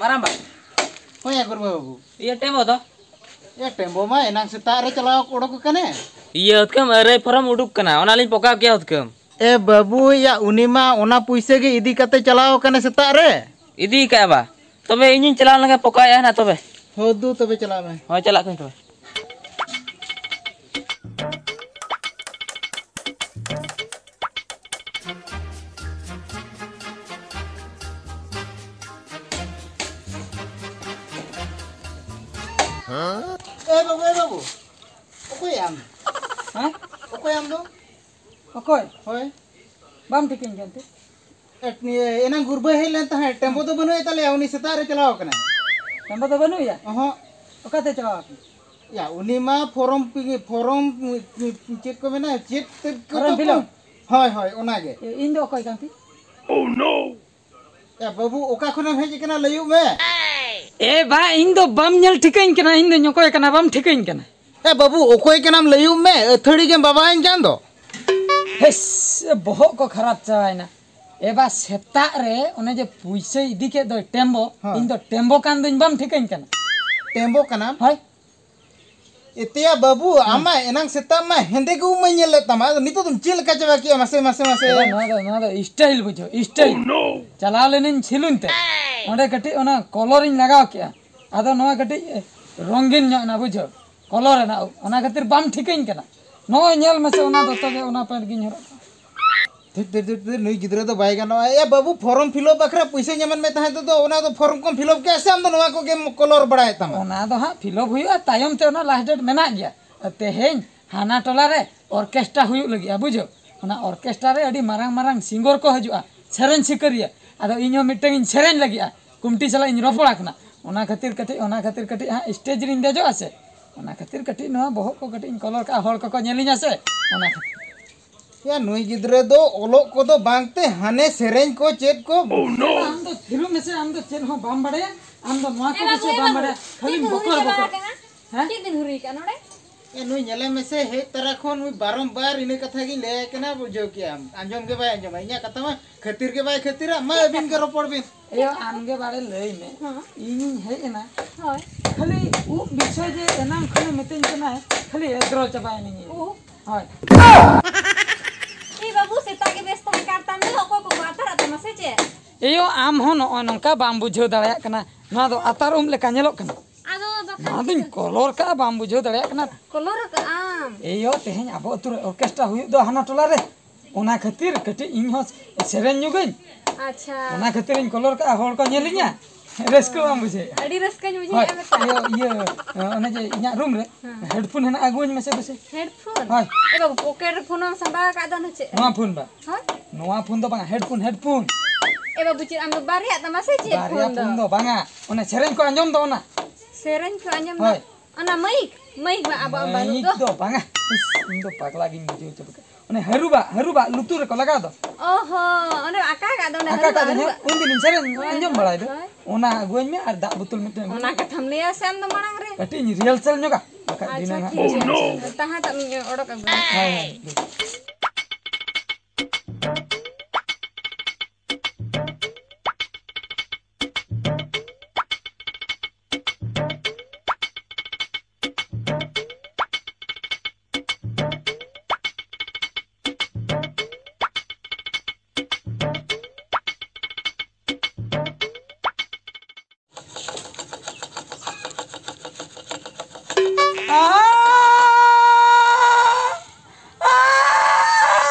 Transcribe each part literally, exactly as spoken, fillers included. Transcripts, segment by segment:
ᱢᱟᱨᱟᱝᱵᱟ᱾ ᱦᱳᱭ, ᱜᱩᱨᱵᱟᱹ ᱵᱟᱹᱵᱩ᱾ ᱤᱭᱟᱹ ᱴᱮᱢᱵᱚ ᱫᱚ? ᱮ, ᱴᱮᱢᱵᱚ ᱢᱟ ᱮᱱᱟᱝ ᱥᱮᱛᱟᱜ ᱨᱮ ᱪᱟᱞᱟᱣ ᱚᱰᱚᱠ ᱟᱠᱟᱱᱮ᱾ ᱤᱭᱟᱹ ᱦᱩᱛᱠᱟᱹᱢ, ᱟᱹᱨᱟᱹᱭ ᱯᱷᱚᱨᱚᱢ ᱩᱰᱩᱠ ᱠᱟᱱᱟ, ᱚᱱᱟᱞᱤᱧ ᱯᱚᱠᱟᱣ ᱠᱮᱭᱟ ᱦᱩᱛᱠᱟᱹᱢ᱾ ᱮ ᱵᱟᱹᱵᱩ, ᱭᱟ, ᱩᱱᱤ ᱢᱟ ᱚᱱᱟ ᱯᱩᱭᱥᱟᱹ ᱜᱮ ᱤᱫᱤ ᱠᱟᱛᱮ ᱪᱟᱞᱟᱣ ᱟᱠᱟᱱᱮ ᱥᱮᱛᱟᱜ ᱨᱮ᱾ ᱤᱫᱤ ᱠᱟᱜᱼᱟ ᱵᱟ? ᱛᱚᱵᱮ ᱤᱧᱤᱧ ᱪᱟᱞᱟᱣ ᱞᱮᱱ ᱜᱮ ᱯᱚᱠᱟᱭᱟ ᱦᱟᱸᱜ ᱛᱚᱵᱮ᱾ ᱦᱳ ᱫᱩ, ᱛᱚᱵᱮ ᱪᱟᱞᱟᱜ ᱢᱮ᱾ ᱦᱳᱭ, ᱪᱟᱞᱟᱜ ᱠᱟᱹᱱᱟᱹᱧ ᱛᱚᱵᱮ᱾ ᱮ ᱵᱟᱹᱵᱩ, ᱮ ᱵᱟᱹᱵᱩ, ᱚᱠᱚᱭ ᱟᱢ? ᱦᱮᱸ? ᱚᱠᱚᱭ ᱟᱢ ᱫᱚ? ᱚᱠᱚᱭ? ᱦᱳᱭ᱾ ᱵᱟᱢ ᱴᱷᱤᱠᱟᱹᱧ ᱠᱟᱱ ᱛᱮ? ᱮ, ᱱᱤᱭᱟᱹ ᱮᱱᱟᱝ ᱜᱩᱨᱵᱟᱹᱭ ᱦᱮᱡ ᱞᱮᱱ ᱛᱟᱦᱮᱸᱫ, ᱴᱮᱢᱵᱚ ᱫᱚ ᱵᱟᱹᱱᱩᱜ ᱮ ᱛᱟᱞᱮᱭᱟ, ᱩᱱᱤ ᱥᱮᱛᱟᱜ ᱨᱮ ᱪᱟᱞᱟᱣ ᱟᱠᱟᱱᱟ᱾ ᱴᱮᱢᱵᱚ ᱫᱚ ᱵᱟᱹᱱᱩᱜ ᱮᱭᱟ? ᱚᱦᱚᱸ᱾ ᱚᱠᱟᱛᱮ ᱪᱟᱞᱟᱣ ᱟᱠᱟᱱᱟ? ᱭᱟ, ᱩᱱᱤ ᱢᱟ ᱯᱷᱚᱨᱚᱢ ᱯᱤ-, ᱯᱷᱚᱨᱚᱢ, ᱪᱮᱫ ᱠᱚ ᱢᱮᱱᱟ, ᱪᱮᱫ ᱛᱮᱫ ᱠᱚ ᱯᱷᱚᱨᱚᱢ ᱛᱚ ᱯᱷᱤᱞᱟᱯ? ᱦᱳᱭ, ᱦᱳᱭ, ᱚᱱᱟᱜᱮ᱾ ᱮ, ᱤᱧ ᱫᱚ ᱚᱠᱚᱭ ᱠᱟᱱ ᱛᱤᱧ? ᱭᱟ, ᱵᱟᱹᱵᱩ, ᱚᱠᱟ ᱠᱷᱚᱱᱮᱢ ᱦᱮᱡ ᱟᱠᱟᱱᱟ, ᱞᱟᱹᱭᱩᱜ ᱢᱮ᱾ ᱮ ᱵᱟ, ᱤᱧ ᱫᱚ ᱵᱟᱢ ᱧᱮᱞ ᱴᱷᱤᱠᱟᱹᱧ ᱠᱟᱱᱟ, ᱤᱧ ᱫᱚᱧ ᱚᱠᱚᱭ ᱠᱟᱱᱟ, ᱵᱟᱢ ᱴᱷᱤᱠᱟᱹᱧ ᱠᱟᱱᱟ᱾ ᱮ ᱵᱟᱹᱵᱩ, ᱚᱠᱚᱭ ᱠᱟᱱᱟᱢ, ᱞᱟᱹᱭᱩᱜ ᱢᱮ, ᱟᱹᱛᱷᱟᱹᱲᱤ ᱜᱮᱢ ᱵᱟᱵᱟᱣᱟᱹᱧ ᱠᱟᱱ ᱫᱚ᱾ ᱦᱮᱥ, ᱵᱚᱦᱚᱜ ᱠᱚ ᱠᱷᱟᱨᱟᱯ ᱪᱟᱵᱟᱭᱮᱱᱟ᱾ ᱮ ᱵᱟ, ᱥᱮᱛᱟᱜ ᱨᱮ ᱚᱱᱮ ᱡᱮ ᱯᱩᱭᱥᱟᱹᱭ ᱤᱫᱤ ᱠᱮᱫ ᱫᱚᱭ ᱴᱮᱢᱵᱚ, ᱦᱮᱸ᱾ ᱤᱧ ᱫᱚ ᱴᱮᱢᱵᱚ ᱠᱟᱱ ᱫᱚᱧ, ᱵᱟᱢ ᱴᱷᱤᱠᱟᱹᱧ ᱠᱟᱱᱟ᱾ ᱴᱮᱢᱵᱚ ᱠᱟᱱᱟᱢ? ᱦᱳᱭ᱾ ᱮᱛᱮᱭᱟ ᱵᱟᱹᱵᱩ, ᱦᱮᱸ᱾ ᱟᱢ ᱢᱟ ᱮᱱᱟᱝ ᱥᱮᱛᱟᱜ ᱢᱟ ᱦᱮᱸᱫᱮ ᱜᱮ ᱩᱵ ᱢᱟᱧ ᱧᱮᱞ ᱞᱮᱫ ᱛᱟᱢᱟ, ᱟᱫᱚ ᱱᱤᱛᱚᱜ ᱫᱚᱢ ᱪᱮᱫ ᱞᱮᱠᱟ ᱪᱟᱵᱟ ᱠᱮᱜᱼᱟ? ᱢᱟᱥᱮ, ᱢᱟᱥᱮ, ᱢᱟᱥᱮ᱾ ᱮ ᱵᱟ, ᱱᱚᱣᱟ ᱫᱚ, ᱱᱚᱣᱟ ᱫᱚ style ᱵᱩᱡᱷᱟᱹᱣ, style᱾ ᱪᱟᱞᱟᱣ ᱞᱮᱱᱟᱹᱧ ᱥᱮᱞᱩᱱ ᱛᱮ, ᱚᱸᱰᱮ ᱠᱟᱹᱴᱤᱡ ᱚᱱᱟ ᱠᱚᱞᱚᱨᱤᱧ ᱞᱟᱜᱟᱣ ᱠᱮᱜᱼᱟ, ᱟᱫᱚ ᱱᱚᱣᱟ ᱠᱟᱹᱴᱤᱡ ᱨᱚᱝᱜᱤᱱ ᱧᱚᱜ ᱮᱱᱟ, ᱵᱩᱡᱷᱟᱹᱣ, ᱠᱚᱞᱚᱨ ᱮᱱᱟ ᱩᱵ, ᱚᱱᱟ ᱠᱷᱟᱹᱛᱤᱨ ᱵᱟᱢ ᱴᱷᱤᱠᱟᱹᱧ ᱠᱟᱱᱟ᱾ ᱱᱚᱜᱼᱚᱭ ᱧᱮᱞ ᱢᱮᱥᱮ, ᱚᱱᱟ ᱫᱚᱛᱚ ᱜᱮ, ᱚᱱᱟ ᱯᱮᱱᱴ ᱜᱤᱧ ᱦᱚᱨᱚᱜ ᱠᱟᱜᱼᱟ᱾ ᱫᱷᱤᱴ, ᱫᱷᱤᱴ, ᱫᱷᱤᱴ, ᱫᱷᱤᱴ, ᱱᱩᱭ ᱜᱤᱫᱽᱨᱟᱹ ᱫᱚ ᱵᱟᱭ ᱜᱟᱱᱚᱜᱼᱟ᱾ ᱮ ᱵᱟᱹᱵᱩ, ᱯᱷᱚᱨᱚᱢ ᱯᱷᱤᱞᱟᱯ ᱵᱟᱠᱷᱨᱟ ᱯᱩᱭᱥᱟᱹ ᱧᱟᱢᱮᱫ ᱢᱮ ᱛᱟᱦᱮᱸᱫ ᱫᱚ, ᱚᱱᱟ ᱫᱚ ᱯᱷᱚᱨᱚᱢ ᱠᱚᱢ ᱯᱷᱤᱞᱟᱯ ᱠᱮᱜᱼᱟ ᱥᱮ ᱟᱢ ᱫᱚ ᱱᱚᱣᱟ ᱠᱚᱜᱮᱢ ᱠᱚᱞᱚᱨ ᱵᱟᱲᱟᱭᱮᱫ ᱛᱟᱢᱟ? ᱚᱱᱟ ᱫᱚ ᱦᱟᱸᱜ ᱯᱷᱤᱞᱟᱯ ᱦᱩᱭᱩᱜᱼᱟ, ᱛᱟᱭᱚᱢ ᱛᱮ ᱚᱱᱟ ᱞᱟᱥᱴ ᱰᱮᱴ ᱢᱮᱱᱟᱜ ᱜᱮᱭᱟ᱾ ᱛᱮᱦᱮᱧ ᱦᱟᱱᱟ ᱴᱚᱞᱟ ᱨᱮ ᱚᱨᱠᱮᱥᱴᱨᱟ ᱦᱩᱭᱩᱜ ᱞᱟᱹᱜᱤᱫᱼᱟ, ᱵᱩᱡᱷᱟᱹᱣ᱾ ᱚᱱᱟ ᱚᱨᱠᱮᱥᱴᱨᱟ ᱨᱮ ᱟᱹᱰᱤ ᱢᱟᱨᱟᱝ ᱢᱟᱨᱟᱝ ᱥᱤᱝᱜᱚᱨ ᱠᱚ ᱦᱤᱡᱩᱜᱼᱟ, ᱥᱮᱨᱮᱧ ᱥᱤᱠᱟᱹᱨᱤᱭᱟᱹ᱾ ᱟᱫᱚ ᱤᱧ ᱦᱚᱸ ᱢᱤᱫᱴᱟᱝ ᱤᱧ ᱥᱮᱨᱮᱧ ᱞᱟᱹᱜᱤᱫᱼᱟ, ᱠᱚᱢᱤᱴᱤ ᱥᱟᱞᱟᱜ ᱤᱧ ᱨᱚᱯᱚᱲ ᱟᱠᱟᱱᱟ᱾ ᱚᱱᱟ ᱠᱷᱟᱹᱛᱤᱨ ᱠᱟᱹᱴᱤᱡ, ᱚᱱᱟ ᱠᱷᱟᱹᱛᱤᱨ ᱠᱟᱹᱴᱤᱡ ᱦᱟᱸᱜ ᱥᱴᱮᱡᱽ ᱨᱤᱧ ᱫᱮᱡᱚᱜᱼᱟ ᱥᱮ, ᱚᱱᱟ ᱠᱷᱟᱹᱛᱤᱨ ᱠᱟᱹᱴᱤᱡ ᱱᱚᱣᱟ ᱵᱚᱦᱚᱜ ᱠᱚ ᱠᱟᱹᱴᱤᱡ ᱤᱧ ᱠᱚᱞᱚᱨ ᱠᱟᱜᱼᱟ, ᱦᱚᱲ ᱠᱚᱠᱚ ᱧᱮᱞᱤᱧᱟ ᱥᱮ, ᱚᱱᱟ ᱠᱷᱟᱹᱛᱤᱨ᱾ ᱭᱟ, ᱱᱩᱭ ᱜᱤᱫᱽᱨᱟᱹ ᱫᱚ ᱚᱞᱚᱜ ᱠᱚᱫᱚ ᱵᱟᱝᱛᱮ ᱦᱟᱱᱮ ᱥᱮᱨᱮᱧ ᱠᱚ ᱪᱮᱫ ᱠᱚ᱾ ᱟᱢ ᱫᱚ ᱛᱷᱤᱨᱚᱜ ᱢᱮᱥᱮ, ᱟᱢ ᱫᱚ ᱪᱮᱫ ᱦᱚᱸ ᱵᱟᱢ ᱵᱟᱲᱟᱭᱟ, ᱟᱢ ᱫᱚ ᱱᱚᱣᱟ ᱠᱚ ᱮ ᱵᱟᱹᱵᱩ, ᱵᱤᱥᱚᱭ ᱮ ᱵᱟᱢ ᱵᱟᱹᱵᱩ, ᱵᱟᱲᱟᱭᱟ, ᱪᱮᱫ ᱠᱷᱟᱹᱞᱤᱢ ᱫᱤᱱ ᱵᱚᱠᱚᱨ ᱦᱩᱭ ᱵᱚᱠᱚᱨ᱾ ᱪᱟᱞᱟᱣ ᱠᱟᱱᱟ? ᱦᱮᱸ? ᱪᱮᱫ ᱫᱤᱱ ᱦᱩᱭ ᱠᱟᱱᱟ ᱱᱚᱰᱮ? ᱮ, ᱱᱩᱭ ᱧᱮᱞᱮ ᱢᱮᱥᱮ, ᱦᱮᱡ ᱛᱟᱨᱟ ᱠᱷᱚᱱ ᱱᱩᱭ ᱵᱟᱨᱚᱢᱵᱟᱨ ᱤᱱᱟᱹ ᱠᱟᱛᱷᱟ ᱜᱤᱧ ᱞᱟᱹᱭᱟᱭ ᱠᱟᱱᱟ, ᱵᱩᱡᱷᱟᱹᱣ ᱠᱮᱜᱼᱟᱢ? ᱟᱸᱡᱚᱢ ᱜᱮ ᱵᱟᱭ ᱟᱸᱡᱚᱢᱟ᱾ ᱤᱧᱟᱹᱜ ᱠᱟᱛᱷᱟ ᱢᱟ ᱠᱷᱟᱹᱛᱤᱨ ᱜᱮ ᱵᱟᱭ ᱠᱷᱟᱹᱛᱤᱨᱟ᱾ ᱢᱟ, ᱟᱹᱵᱤᱱ ᱜᱮ ᱨᱚᱯᱚᱲ ᱵᱤᱱ᱾ ᱮᱭᱳ, ᱟᱢ ᱜᱮ ᱵᱟᱲᱮ ᱞᱟᱹᱭ ᱢᱮ᱾ ᱦᱮᱸ᱾ ᱤᱧᱤᱧ ᱦᱮᱡ ᱮᱱᱟ᱾ ᱦᱳᱭ᱾ ᱠᱷᱟᱹᱞᱤ ᱩᱵ ᱵᱤᱥᱚᱭ ᱡᱮ ᱮᱱᱟᱝ ᱠᱷᱚᱱᱮ ᱢᱤᱛᱟᱹᱧ ᱠᱟᱱᱟᱭ, ᱠᱷᱟᱹᱞᱤ ᱮᱫᱽᱨᱚ ᱪᱟᱵᱟᱭᱮᱱᱟᱹᱧ᱾ ᱩᱵ? ᱦᱳᱭ᱾ ᱮ ᱵᱟᱹᱵᱩ, ᱥᱮᱛᱟᱜ ᱜᱮ ᱵᱮᱥ ᱛᱟᱦᱮᱸ ᱠᱟᱱ ᱛᱟᱢ ᱫᱚ, ᱚᱠᱚᱭ ᱠᱚᱠᱚ ᱟᱛᱟᱨᱟᱜ ᱛᱟᱢᱟ ᱥᱮ ᱪᱮᱫ? ᱮᱭᱳ, ᱟᱢ ᱦᱚᱸ ᱱᱚᱜᱼᱚᱭ ᱱᱚᱝᱠᱟ ᱵᱟᱢ ᱵᱩᱡᱷᱟᱹᱣ ᱫᱟᱲᱮᱭᱟᱜ ᱠᱟᱱᱟ᱾ ᱱᱚᱣᱟ ᱫᱚ ᱟᱛᱟᱨ ᱩᱵ ᱞᱮᱠᱟ ᱧᱮᱞᱚᱜ ᱠᱟᱱᱟ᱾ ᱟᱫᱚ ᱵᱟᱠᱷᱟᱱ ᱱᱚᱣᱟ ᱫᱚᱧ ᱪᱤᱠᱟᱹ? ᱠᱚᱞᱚᱨ ᱠᱟᱜᱼᱟ, ᱵᱟᱢ ᱵᱩᱡᱷᱟᱹᱣ ᱫᱟᱲᱮᱭᱟᱜ ᱠᱟᱱᱟ᱾ ᱠᱚᱞᱚᱨ ᱠᱟᱜᱼᱟᱢ? ᱮᱭᱳ, ᱛᱮᱦᱮᱧ ᱟᱵᱚ ᱟᱹᱛᱩ ᱨᱮ ᱚᱨᱠᱮᱥᱴᱨᱟ ᱦᱩᱭᱩᱜ ᱫᱚ ᱦᱟᱱᱟ ᱴᱚᱞᱟ ᱨᱮ, ᱚᱱᱟ ᱠᱷᱟᱹᱛᱤᱨ ᱠᱟᱹᱴᱤᱡ ᱤᱧ ᱦᱚᱸ ᱥᱮᱨᱮᱧ ᱧᱚᱜᱟᱹᱧ᱾ ᱟᱪᱪᱷᱟ᱾ ᱚᱱᱟ ᱠᱷᱟᱹᱛᱤᱨᱤᱧ ᱠᱚᱞᱚᱨ ᱠᱟᱜᱼᱟ, ᱦᱚᱲ ᱠᱚ ᱧᱮᱞᱤᱧᱟ, ᱨᱟᱹᱥᱠᱟᱹ ᱵᱟᱢ ᱵᱩᱡᱷᱟᱹᱣᱮᱫᱼᱟ? ᱟᱹᱰᱤ ᱨᱟᱹᱥᱠᱟᱹᱧ ᱦᱳᱭ, ᱵᱩᱡᱷᱟᱹᱣᱮᱫᱼᱟ ᱢᱮᱛᱟ᱾ ᱤᱭᱟᱹ, ᱤᱭᱟᱹ, ᱚᱱᱮ ᱡᱮ ᱤᱧᱟᱹᱜ ᱨᱩᱢ ᱨᱮ ᱦᱮᱸ᱾ ᱦᱮᱰᱯᱷᱳᱱ ᱦᱮᱱᱟᱜᱼᱟ, ᱟᱹᱜᱩᱣᱟᱹᱧ ᱢᱮᱥᱮ ᱫᱩᱥᱮ᱾ ᱦᱮᱰᱯᱷᱳᱱ? ᱦᱳᱭ᱾ ᱮ ᱵᱟᱹᱵᱩ, ᱯᱚᱠᱮᱴ ᱨᱮ ᱯᱷᱳᱱ ᱮᱢ ᱥᱟᱢᱵᱟᱣ ᱟᱠᱟᱫ ᱫᱚ ᱚᱱᱟ ᱪᱮᱫ? ᱱᱚᱣᱟ ᱯᱷᱳᱱ ᱵᱟ᱾ ᱦᱳᱭ? ᱱᱚᱣᱟ ᱯᱷᱳᱱ ᱫᱚ ᱵᱟᱝᱟ, ᱦᱮᱰᱯᱷᱳᱱ, ᱦᱮᱰᱯᱷᱳᱱ᱾ ᱮ ᱵᱟᱹᱵᱩ, ᱪᱮᱫ ᱟᱢ ᱫᱚ ᱵᱟᱨᱭᱟᱜ ᱛᱟᱢᱟ ᱥᱮ ᱪᱮᱫ ᱵᱟᱨᱭᱟ ᱯᱷᱳᱱ ᱫᱚ? ᱯᱷᱳᱱ ᱫᱚ ᱵᱟᱝᱟ, ᱚᱱᱟ ᱥᱮᱨᱮᱧ ᱠᱚ ᱟᱸᱡᱚᱢ ᱫᱚ ᱚᱱᱟ᱾ ᱥᱮᱨᱮᱧ ᱠᱚ ᱟᱸᱡᱚᱢ ᱫᱚ? ᱦᱳᱭ᱾ ᱚᱱᱟ ᱢᱟᱹᱭᱤᱠ? ᱢᱟᱹᱭᱤᱠ ᱢᱟ ᱟᱵᱚᱣᱟᱜ ᱵᱟᱹᱱᱩᱜ ᱢᱟᱹᱭᱤᱠ ᱫᱚ᱾ ᱫᱚ ᱵᱟᱝᱟ᱾ ᱤᱥ, ᱤᱧ ᱫᱚ ᱯᱟᱜᱽᱞᱟ ᱜᱤᱧ ᱵᱩᱡᱷᱟᱹᱣ ᱦᱚᱪᱚ ᱠᱮᱫᱟ᱾ ᱚᱱᱮ ᱦᱟᱹᱨᱩᱵᱟᱜ, ᱦᱟᱹᱨᱩᱵᱟᱜ ᱞᱩᱛᱩᱨ ᱨᱮᱠᱚ ᱞᱟᱜᱟᱣ ᱫᱚ᱾ ᱚ ᱦᱚᱸ, ᱚᱱᱮ ᱟᱠᱟ ᱠᱟᱜ ᱫᱚ, ᱚᱱᱮ ᱟᱠᱟ ᱦᱟᱹᱨᱩᱵᱟᱜ, ᱠᱟᱜ ᱫᱚ ᱦᱟᱹᱨᱩᱵᱟᱜ᱾ ᱩᱱᱫᱤᱱ ᱥᱮᱨᱮᱧ ᱦᱳᱭ, ᱟᱸᱡᱚᱢ ᱵᱟᱲᱟᱭ ᱫᱚ᱾ ᱦᱳᱭ᱾ ᱚᱱᱟ ᱟᱹᱜᱩᱣᱟᱹᱧ ᱢᱮ ᱟᱨ ᱫᱟᱜ ᱵᱳᱛᱚᱞ ᱢᱤᱫᱴᱮᱱ ᱟᱹᱜᱩ ᱚᱱᱟ ᱢᱮ᱾ ᱠᱟᱛᱷᱟᱢ ᱞᱟᱹᱭᱟ ᱥᱮ ᱟᱢ ᱫᱚ ᱢᱟᱲᱟᱝ ᱨᱮ? ᱠᱟᱹᱴᱤᱡ ᱤᱧ ᱨᱤᱦᱟᱨᱥᱟᱞ ᱧᱚᱜᱟ, ᱵᱟᱠᱷᱟᱡ ᱟᱪᱪᱷᱟ, ᱫᱷᱤᱱᱟᱹᱝ ᱦᱟᱸᱜ ᱴᱷᱤᱠ ᱵᱟᱹᱧ ᱜᱮᱭᱟ᱾ ᱥᱮᱨᱮᱧᱟ᱾ ᱛᱟᱦᱮᱸ ᱦᱟᱛᱟᱜ ᱢᱮ, ᱤᱧ ᱚᱰᱚᱠ ᱟᱹᱜᱩᱭᱟ᱾ ᱦᱳᱭ, ᱦᱳᱭ, ᱦᱳᱭ᱾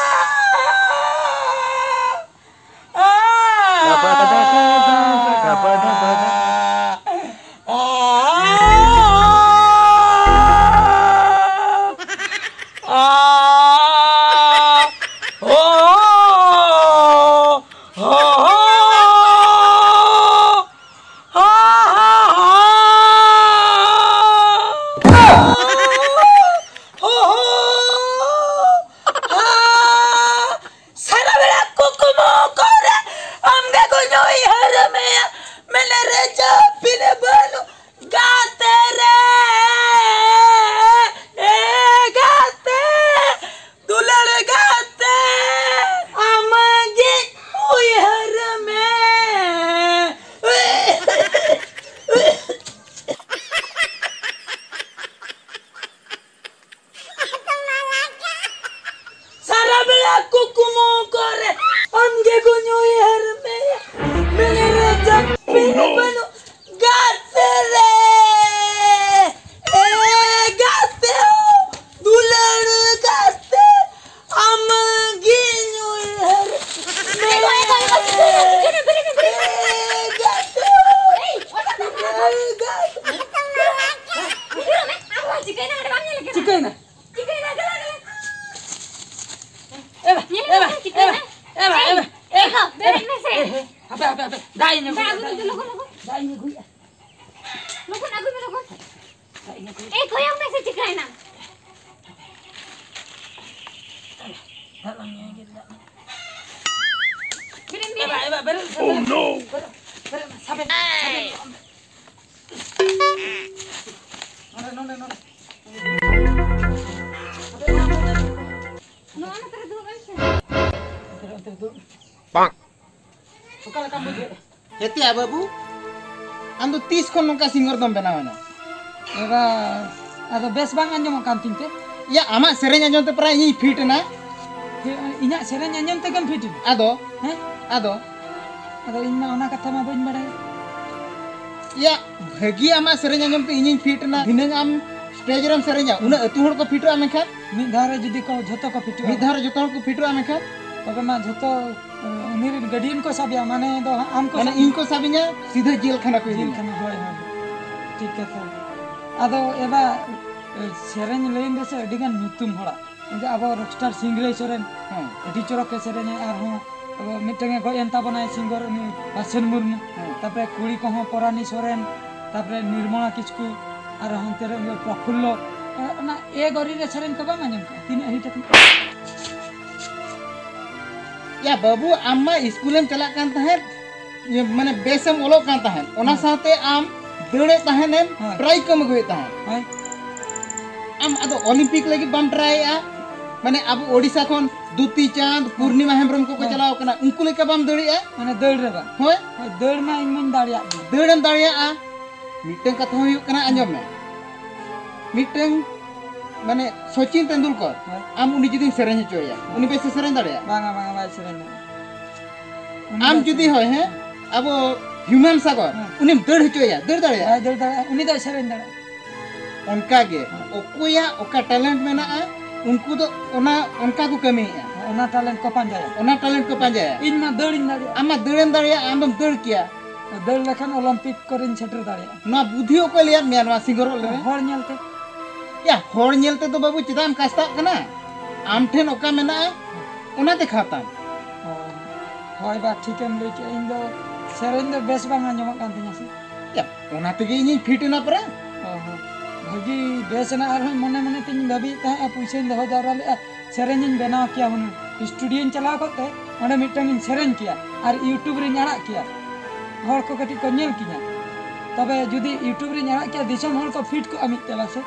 ᱥᱟᱨᱟ ᱵᱮᱲᱟ ᱠᱩᱠᱢᱩ ᱠᱚᱨᱮ ᱟᱢ ᱜᱮ ᱠᱚ ᱩᱭᱦᱟᱹᱨ ᱢᱮᱭᱟ, ᱢᱮᱫ ᱨᱮ ᱡᱟᱹᱯᱤᱫ ᱵᱟᱹᱱᱩᱜ ᱜᱟᱛᱮ ᱨᱮ᱾ ᱦᱟᱯᱮ, ᱦᱟᱯᱮ, ᱫᱟᱜ ᱤᱧ ᱫᱟᱜ ᱟᱹᱜᱩᱭᱟ, ᱟᱹᱜᱩ ᱫᱟᱜ ᱫᱚ ᱤᱧ ᱞᱚᱜᱚᱱ, ᱟᱹᱜᱩᱭᱟ᱾ ᱞᱚᱜᱚᱱ᱾ ᱫᱟᱜ ᱤᱧ ᱟᱹᱜᱩᱭᱟ᱾ ᱞᱚᱜᱚᱱ ᱟᱹᱜᱩᱭ ᱢᱮ, ᱞᱚᱜᱚᱱ᱾ ᱫᱟᱜ ᱤᱧ ᱟᱹᱜᱩᱭᱟ᱾ ᱮᱭ, ᱠᱚᱭᱚᱜ ᱢᱮᱥᱮ, ᱪᱤᱠᱟᱹᱭᱮᱱᱟ? ᱫᱟᱜ ᱞᱟᱝ ᱧᱩᱭᱟ, ᱫᱟᱜ ᱞᱟᱝ ᱧᱩᱭᱟ᱾ ᱵᱮᱨᱮᱫ ᱢᱮ᱾ ᱮ ᱵᱟ, ᱮ ᱵᱟ, ᱵᱮᱨᱮᱫ ᱢᱮ, ᱵᱮᱨᱮᱫ ᱢᱮ᱾ ᱵᱮᱨᱮᱫ ᱢᱮ, ᱥᱟᱵᱮ, ᱥᱟᱵᱮ᱾ ᱱᱚᱰᱮ, ᱱᱚᱰᱮ, ᱱᱚᱰᱮ᱾ ᱱᱚᱣᱟ ᱱᱚᱛᱮ ᱨᱮ ᱫᱩᱲᱩᱵ ᱢᱮ ᱥᱮ᱾ ᱚᱱᱛᱮ ᱨᱮ, ᱚᱱᱛᱮ ᱨᱮ ᱫᱩᱲᱩᱵ ᱢᱮ᱾ ᱚᱠᱟ ᱞᱮᱠᱟᱢ ᱵᱩᱡᱷᱟᱹᱣᱮᱫᱼᱟ? ᱦᱮᱛᱮᱭᱟ ᱵᱟᱹᱵᱩ, ᱟᱢ ᱫᱚ ᱛᱤᱥ ᱠᱷᱚᱱ ᱱᱚᱝᱠᱟ ᱥᱤᱝᱜᱚᱨ ᱫᱚᱢ ᱵᱮᱱᱟᱣ ᱮᱱᱟ? ᱮᱵᱟ, ᱟᱫᱚ ᱵᱮᱥ ᱵᱟᱝ ᱟᱸᱡᱚᱢᱚᱜ ᱠᱟᱱ ᱛᱤᱧ ᱛᱮ? ᱭᱟ, ᱟᱢᱟᱜ ᱥᱮᱨᱮᱧ ᱟᱸᱡᱚᱢ ᱛᱮ ᱯᱨᱟᱭ ᱤᱧᱤᱧ ᱯᱷᱤᱴ ᱮᱱᱟ᱾ ᱤᱧᱟᱹᱜ ᱥᱮᱨᱮᱧ ᱟᱸᱡᱚᱢ ᱛᱮᱜᱮᱢ ᱯᱷᱤᱴ ᱮᱱᱟ? ᱟᱫᱚ? ᱦᱮᱸ? ᱟᱫᱚ? ᱟᱫᱚ ᱤᱧ ᱢᱟ ᱚᱱᱟ ᱠᱟᱛᱷᱟ ᱢᱟ ᱵᱟᱹᱧ ᱵᱟᱲᱟᱭᱟ᱾ ᱭᱟ, ᱵᱷᱟᱹᱜᱤ ᱟᱢᱟᱜ ᱥᱮᱨᱮᱧ ᱟᱸᱡᱚᱢ ᱛᱮ ᱤᱧᱤᱧ ᱯᱷᱤᱴ ᱮᱱᱟ᱾ ᱫᱷᱤᱱᱟᱹᱝ ᱟᱢ ᱥᱴᱮᱡᱽ ᱨᱮᱢ ᱥᱮᱨᱮᱧᱟ, ᱩᱱᱟᱹᱜ ᱟᱹᱛᱩ ᱦᱚᱲ ᱠᱚ ᱯᱷᱤᱴᱚᱜᱼᱟ ᱢᱮᱱᱠᱷᱟᱱ? ᱢᱤᱫ ᱫᱷᱟᱣ ᱨᱮ ᱡᱩᱫᱤ ᱠᱚ ᱡᱷᱚᱛᱚ ᱠᱚ ᱯᱷᱤᱴᱚᱜᱼᱟ᱾ ᱢᱤᱫ ᱫᱷᱟᱣ ᱨᱮ ᱡᱚᱛᱚ ᱦᱚᱲ ᱠᱚ ᱯᱷᱤᱴᱚᱜᱼᱟ ᱢᱮᱱᱠᱷᱟᱱ? ᱛᱚᱵᱮ ᱢᱟ ᱡᱷᱚᱛᱚ, ᱩᱱᱤ ᱨᱮᱱ ᱜᱟᱨᱰᱤᱭᱟᱱ ᱠᱚ ᱥᱟᱵᱮᱭᱟ, ᱢᱟᱱᱮ ᱫᱚ ᱟᱢ ᱠᱚ ᱢᱟᱱᱮ ᱥᱟᱵ ᱤᱧ ᱠᱚ ᱥᱟᱵᱤᱧᱟ, ᱥᱤᱫᱷᱟᱹ ᱡᱮᱞ ᱠᱷᱟᱱᱟ ᱠᱚ ᱡᱮᱞ ᱤᱫᱤᱧᱟ᱾ ᱠᱷᱟᱱᱟ, ᱦᱳᱭ, ᱦᱳᱭ᱾ ᱴᱷᱤᱠ ᱠᱟᱛᱷᱟ᱾ ᱟᱫᱚ ᱮᱵᱟ, ᱥᱮᱨᱮᱧ ᱞᱟᱭᱤᱱ ᱨᱮᱥᱮ ᱟᱹᱰᱤ ᱜᱟᱱ ᱧᱩᱛᱩᱢ ᱦᱚᱲᱟᱜ᱾ ᱡᱮ ᱟᱵᱚ ᱨᱚᱠᱥᱴᱟᱨ ᱥᱤᱝᱨᱟᱹᱭ ᱥᱚᱨᱮᱱ ᱦᱮᱸ᱾ ᱟᱹᱰᱤ ᱪᱚᱨᱚᱠᱮ ᱥᱮᱨᱮᱧᱟ, ᱟᱨᱦᱚᱸ ᱟᱵᱚ ᱢᱤᱫᱴᱟᱝ ᱮ ᱜᱚᱡ ᱮᱱ ᱛᱟᱵᱚᱱᱟᱭ ᱥᱤᱝᱜᱚᱨ, ᱩᱱᱤ ᱵᱟᱥᱮᱱ ᱢᱩᱨᱢᱩ᱾ ᱦᱮᱸ᱾ ᱛᱟᱯᱚᱨᱮ ᱠᱩᱲᱤ ᱠᱚᱦᱚᱸ ᱯᱚᱨᱟᱱᱤ ᱥᱚᱨᱮᱱ, ᱛᱟᱯᱚᱨᱮ ᱱᱤᱨᱢᱚᱞᱟ ᱠᱤᱥᱠᱩ, ᱟᱨ ᱦᱟᱱᱛᱮ ᱨᱮ ᱩᱱᱤ ᱯᱨᱚᱯᱷᱩᱞᱞᱚ᱾ ᱚᱱᱟ ᱮ ᱜᱚᱨᱤ ᱨᱮ ᱥᱮᱨᱮᱧ ᱠᱚ ᱵᱟᱢ ᱟᱸᱡᱚᱢ ᱠᱟᱜᱼᱟ? ᱛᱤᱱᱟᱹᱜ ᱦᱤᱴ ᱟᱠᱟᱱᱟ᱾ ᱭᱟ ᱵᱟᱹᱵᱩ, ᱟᱢ ᱢᱟ ᱤᱥᱠᱩᱞᱮᱢ ᱪᱟᱞᱟᱜ ᱠᱟᱱ ᱛᱟᱦᱮᱸᱫ, ᱤᱭᱟᱹ, ᱢᱟᱱᱮ ᱵᱮᱥᱮᱢ ᱚᱞᱚᱜ ᱠᱟᱱ ᱛᱟᱦᱮᱸᱫ, ᱚᱱᱟ ᱦᱮᱸ᱾ ᱥᱟᱶᱛᱮ ᱟᱢ ᱫᱟᱹᱲᱮᱫ ᱛᱟᱦᱮᱸᱱᱮᱢ, ᱦᱮᱸ᱾ ᱯᱨᱟᱭᱤᱡᱽ ᱠᱚᱢ ᱟᱹᱜᱩᱭᱮᱫ ᱛᱟᱦᱮᱸᱫ᱾ ᱦᱮᱸ᱾ ᱟᱢ ᱟᱫᱚ ᱚᱞᱤᱢᱯᱤᱠ ᱞᱟᱹᱜᱤᱫ ᱵᱟᱢ ᱴᱨᱟᱭᱮᱜᱼᱟ? ᱢᱟᱱᱮ ᱟᱵᱚ ᱳᱰᱤᱥᱟ ᱠᱷᱚᱱ ᱫᱩᱛᱤ ᱪᱟᱸᱫ, ᱦᱮᱸ᱾ ᱯᱩᱨᱱᱤᱢᱟ ᱦᱮᱢᱵᱨᱚᱢ ᱠᱚᱠᱚ ᱦᱮᱸ᱾ ᱪᱟᱞᱟᱣ ᱠᱟᱱᱟ, ᱩᱱᱠᱩ ᱞᱮᱠᱟ ᱵᱟᱢ ᱫᱟᱹᱲᱮᱜᱼᱟ? ᱢᱟᱱᱮ ᱫᱟᱹᱲ ᱨᱮ ᱵᱟᱝ? ᱦᱳᱭ᱾ ᱦᱳᱭ, ᱫᱟᱹᱲ ᱢᱟ ᱤᱧ ᱢᱟᱧ ᱫᱟᱲᱮᱭᱟᱜ ᱜᱮ᱾ ᱫᱟᱹᱲᱮᱢ ᱫᱟᱲᱮᱭᱟᱜᱼᱟ᱾ ᱢᱤᱫᱴᱟᱝ ᱠᱟᱛᱷᱟ ᱦᱩᱭᱩᱜ ᱠᱟᱱᱟ, ᱟᱸᱡᱚᱢ ᱢᱮ᱾ ᱢᱤᱫᱴᱟᱝ, ᱢᱟᱱᱮ, ᱥᱚᱪᱤᱱ ᱛᱮᱱᱫᱩᱞᱠᱚᱨ, ᱦᱮᱸ᱾ ᱟᱢ ᱩᱱᱤ ᱡᱩᱫᱤᱢ ᱥᱮᱨᱮᱧ ᱦᱚᱪᱚᱭᱟ, ᱩᱱᱤ ᱵᱮᱥᱮ ᱥᱮᱨᱮᱧ ᱫᱟᱲᱮᱭᱟᱜᱼᱟ? ᱵᱟᱝᱟ, ᱵᱟᱝᱟ, ᱵᱟᱭ ᱥᱮᱨᱮᱧ ᱫᱟᱲᱮᱭᱟᱜᱼᱟ᱾ ᱩᱱᱤ ᱟᱢ ᱫᱚ ᱡᱩᱫᱤ ᱥᱮᱨᱮᱧ ᱦᱳᱭ, ᱦᱮᱸ, ᱟᱵᱚ ᱦᱤᱭᱩᱢᱟᱱ ᱥᱟᱜᱚᱨ, ᱦᱮᱸ᱾ ᱩᱱᱤᱢ ᱫᱟᱹᱲ ᱦᱚᱪᱚᱭᱟ, ᱫᱟᱹᱲ ᱫᱟᱲᱮᱭᱟᱜᱼᱟ? ᱵᱟᱭ ᱫᱟᱹᱲ ᱫᱟᱲᱮᱭᱟᱜᱼᱟ, ᱩᱱᱤ ᱫᱚᱭ ᱥᱮᱨᱮᱧ ᱫᱟᱲᱮᱭᱟᱜᱼᱟ᱾ ᱚᱱᱠᱟ ᱜᱮ, ᱦᱮᱸ᱾ ᱚᱠᱚᱭᱟᱜ ᱚᱠᱟ ᱴᱮᱞᱮᱱᱴ ᱢᱮᱱᱟᱜᱼᱟ, ᱩᱱᱠᱩ ᱫᱚ ᱚᱱᱟ, ᱚᱱᱠᱟ ᱠᱚ ᱠᱟᱹᱢᱤᱭᱮᱫᱼᱟ᱾ ᱚᱱᱟ ᱴᱮᱞᱮᱱᱴ ᱠᱚ ᱯᱟᱸᱡᱟᱭᱟ᱾ ᱚᱱᱟ ᱴᱮᱞᱮᱱᱴ ᱠᱚ ᱯᱟᱸᱡᱟᱭᱟ᱾ ᱤᱧ ᱢᱟ ᱫᱟᱹᱲᱤᱧ ᱫᱟᱲᱮᱭᱟᱜᱼᱟ᱾ ᱟᱢ ᱢᱟ ᱫᱟᱹᱲᱮᱢ ᱫᱟᱲᱮᱭᱟᱜᱼᱟ, ᱟᱢ ᱫᱚᱢ ᱫᱟᱹᱲ ᱠᱮᱭᱟ᱾ ᱫᱟᱹᱲ ᱞᱮᱠᱷᱟᱱ ᱚᱞᱤᱢᱯᱤᱠ ᱠᱚᱨᱮᱧ ᱥᱮᱴᱮᱨ ᱫᱟᱲᱮᱭᱟᱜᱼᱟ᱾ ᱱᱚᱣᱟ ᱵᱩᱫᱷᱤ ᱚᱠᱚᱭ ᱞᱟᱹᱭᱟᱫ ᱢᱮᱭᱟ ᱱᱚᱣᱟ ᱥᱤᱝᱜᱚᱨᱚᱜ ᱞᱟᱹᱜᱤᱫ? ᱦᱚᱲ ᱧᱮᱞᱛᱮ᱾ ᱭᱟ, ᱦᱚᱲ ᱧᱮᱞ ᱛᱮᱫᱚ ᱵᱟᱹᱵᱩ ᱪᱮᱫᱟᱜ ᱮᱢ ᱠᱟᱥᱛᱟᱜ ᱠᱟᱱᱟ? ᱟᱢ ᱴᱷᱮᱱ ᱚᱠᱟ ᱢᱮᱱᱟᱜᱼᱟ, ᱚᱱᱟ ᱫᱮᱠᱷᱟᱣ ᱛᱟᱢ᱾ ᱚ᱾ ᱦᱳᱭ ᱵᱟ, ᱴᱷᱤᱠᱮᱢ ᱞᱟᱹᱭ ᱠᱮᱜᱼᱟ᱾ ᱤᱧ ᱫᱚ ᱥᱮᱨᱮᱧ ᱫᱚ ᱵᱮᱥ ᱵᱟᱝ ᱟᱸᱡᱚᱢᱚᱜ ᱠᱟᱱ ᱛᱤᱧᱟᱹ ᱥᱮ᱾ ᱭᱟ, ᱚᱱᱟ ᱛᱮᱜᱮ ᱤᱧᱤᱧ ᱯᱷᱤᱴ ᱮᱱᱟ ᱯᱟᱨᱟ᱾ ᱚ ᱦᱚᱸ᱾ ᱵᱷᱟᱹᱜᱤ ᱵᱮᱥ ᱮᱱᱟ᱾ ᱟᱨᱦᱚᱸ ᱢᱚᱱᱮ ᱢᱚᱱᱮ ᱛᱤᱧ ᱵᱷᱟᱹᱵᱤᱭᱮᱫ ᱛᱟᱦᱮᱸᱫᱼᱟ, ᱯᱩᱭᱥᱟᱹᱧ ᱫᱚᱦᱚ ᱡᱟᱣᱨᱟ ᱞᱮᱫᱼᱟ, ᱥᱮᱨᱮᱧᱤᱧ ᱵᱮᱱᱟᱣ ᱠᱮᱭᱟ ᱦᱩᱱᱟᱹᱝ᱾ ᱥᱴᱩᱰᱤᱭᱳᱧ ᱪᱟᱞᱟᱣ ᱠᱚᱜ ᱛᱮ ᱚᱸᱰᱮ ᱢᱤᱫᱴᱟᱝ ᱤᱧ ᱥᱮᱨᱮᱧ ᱠᱮᱭᱟ ᱟᱨ YouTube ᱨᱤᱧ ᱟᱲᱟᱜ ᱠᱮᱭᱟ, ᱦᱚᱲ ᱠᱚ ᱠᱟᱹᱴᱤᱡ ᱠᱚ ᱧᱮᱞ ᱠᱤᱧᱟ᱾ ᱛᱚᱵᱮ ᱡᱩᱫᱤ YouTube ᱨᱤᱧ ᱟᱲᱟᱜ ᱠᱮᱭᱟ, ᱫᱤᱥᱚᱢ ᱦᱚᱲ ᱠᱚ ᱯᱷᱤᱴ ᱠᱚᱜᱼᱟ ᱢᱤᱫ ᱛᱮ ᱵᱟᱥᱮ᱾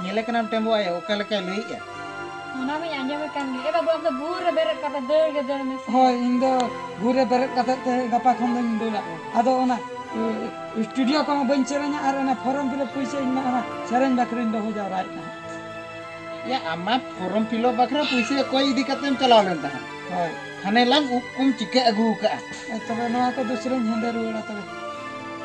ᱧᱮᱞᱮ ᱠᱟᱱᱟᱢ ᱴᱮᱢᱵᱚ ᱟᱭᱳ, ᱚᱠᱟ ᱞᱮᱠᱟᱭ ᱞᱟᱹᱭᱮᱜᱼᱟ᱾ ᱚᱱᱟ ᱢᱟᱧ ᱟᱸᱡᱚᱢᱮ ᱠᱟᱱ ᱜᱮ᱾ ᱮ ᱵᱟᱹᱵᱩ, ᱟᱢ ᱫᱚ ᱵᱷᱳᱨ ᱨᱮ ᱵᱮᱨᱮᱫ ᱠᱟᱛᱮ ᱫᱟᱹᱲ ᱜᱮ ᱫᱟᱹᱲ ᱢᱮᱥᱮ᱾ ᱦᱳᱭ, ᱤᱧ ᱫᱚ ᱵᱷᱳᱨ ᱨᱮ ᱵᱮᱨᱮᱫ ᱠᱟᱛᱮ ᱛᱮ ᱜᱟᱯᱟ ᱠᱷᱚᱱ ᱫᱚᱧ ᱫᱟᱹᱲᱟ᱾ ᱟᱫᱚ ᱚᱱᱟ, ᱮ, ᱥᱴᱩᱰᱤᱭᱳ ᱠᱚᱦᱚᱸ ᱵᱟᱹᱧ ᱥᱮᱨᱮᱧᱟ ᱟᱨ ᱚᱱᱟ ᱯᱷᱚᱨᱚᱢ ᱯᱷᱤᱞᱟᱯ ᱯᱩᱭᱥᱟᱹ ᱤᱧ ᱢᱟ ᱚᱱᱟ ᱥᱮᱨᱮᱧ ᱵᱟᱠᱷᱨᱟᱧ ᱫᱚᱦᱚ ᱡᱟᱣᱨᱟᱭᱮᱫ ᱛᱟᱦᱮᱸᱫ᱾ ᱭᱟ, ᱟᱢ ᱢᱟ ᱯᱷᱚᱨᱚᱢ ᱯᱷᱤᱞᱟᱯ ᱵᱟᱠᱷᱨᱟ ᱯᱩᱭᱥᱟᱹ ᱠᱚᱭ ᱤᱫᱤ ᱠᱟᱛᱮᱢ ᱪᱟᱞᱟᱣ ᱞᱮᱱ ᱛᱟᱦᱮᱸᱫ᱾ ᱦᱳᱭ᱾ ᱦᱟᱱᱮ ᱞᱟᱝ ᱩᱵ ᱠᱚᱢ ᱪᱤᱠᱟᱹ ᱟᱹᱜᱩ ᱟᱠᱟᱜᱼᱟ᱾ ᱮ, ᱛᱚᱵᱮ ᱱᱚᱣᱟ ᱠᱚ ᱫᱚ ᱥᱮᱨᱮᱧ ᱦᱮᱸᱫᱮ ᱨᱩᱣᱟᱹᱲᱟ ᱛᱚᱵᱮ᱾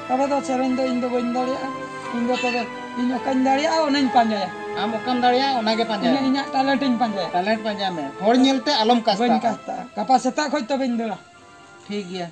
ᱛᱚᱵᱮ ᱫᱚ ᱥᱮᱨᱮᱧ ᱫᱚ ᱤᱧ ᱫᱚ ᱵᱟᱹᱧ ᱫᱟᱲᱮᱭᱟᱜᱼᱟ᱾ ᱤᱧ ᱫᱚ ᱛᱚᱵᱮ ᱤᱧ ᱚᱠᱟᱧ ᱫᱟᱲᱮᱭᱟᱜᱼᱟ ᱚᱱᱟᱧ ᱯᱟᱸᱡᱟᱭᱟ᱾ ᱟᱢ ᱚᱠᱟᱢ ᱫᱟᱲᱮᱭᱟᱜᱼᱟ ᱚᱱᱟ ᱜᱮ ᱯᱟᱸᱡᱟᱭ ᱤᱧᱟᱹᱜ, ᱢᱮ᱾ ᱤᱧᱟᱹᱜ ᱴᱮᱞᱮᱱᱴ ᱤᱧ ᱯᱟᱸᱡᱟᱭᱟ᱾ ᱴᱮᱞᱮᱱᱴ ᱯᱟᱸᱡᱟᱭ ᱢᱮ, ᱦᱚᱲ ᱧᱮᱞᱛᱮ ᱟᱞᱚᱢ ᱠᱟᱥᱛᱟᱜᱼᱟ᱾ ᱵᱟᱹᱧ ᱠᱟᱥᱛᱟᱜᱼᱟ᱾ ᱜᱟᱯᱟ ᱥᱮᱛᱟᱜ ᱠᱷᱚᱡ ᱛᱚᱵᱮᱧ ᱫᱟᱹᱲᱟ᱾ ᱴᱷᱤᱠ ᱜᱮᱭᱟ᱾